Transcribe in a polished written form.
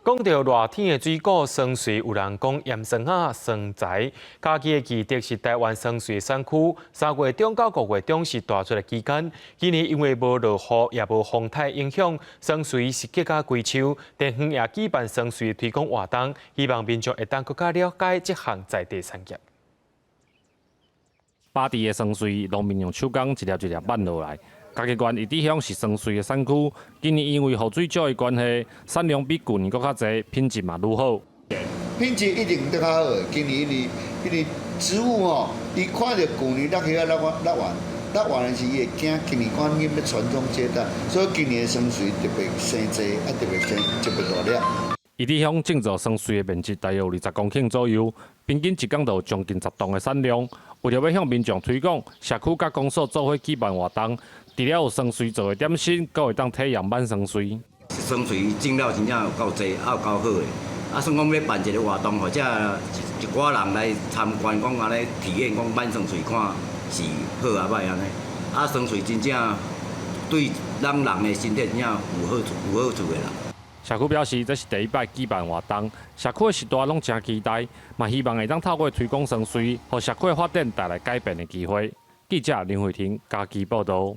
講到熱天的水果酸蓑，有人講鹽酸仔酸臍。嘉義的義德是台灣酸蓑的產區，3月中到5月中是大出的期間。今年因為無落雨，也無風颱影響，酸蓑是結甲規樹。地方也舉辦酸蓑推廣活動，希望民眾會當閣較了解這項在地產業。巴地的酸蓑，農民用手工一粒一粒挽落來。嘉義縣義德鄉是酸蓑的產區，今年因為雨水少的關係，產量比舊年閣較濟，品質嘛愈好。品質一定閣較好的，今年因為植物吼，伊看著舊年落葉仔落落完，落完的時伊會驚，今年趕緊欲傳宗接代，所以今年的酸蓑特別生濟，啊特別生特別大粒。義德鄉種植酸蓑的面積大約有20公頃左右，平均一工就有將近10噸的產量。為著欲向民眾推廣，社區佮公所做伙舉辦活動，除了有酸蓑做的點心，閣會當體驗挽酸蓑。酸蓑種了真正有夠濟，也有夠好的。啊，算講欲辦一个活動，予遮一寡人來參觀，講按呢體驗，講挽酸蓑看是好抑䆀按呢。啊，酸蓑真正對咱人的身體真正有好處，有好處的啦。社區表示，這是第一擺舉辦活動，社區的序大攏誠期待，嘛希望會當透過推廣酸蓑，予社區的發展帶來改變的機會。記者林慧婷嘉義報導。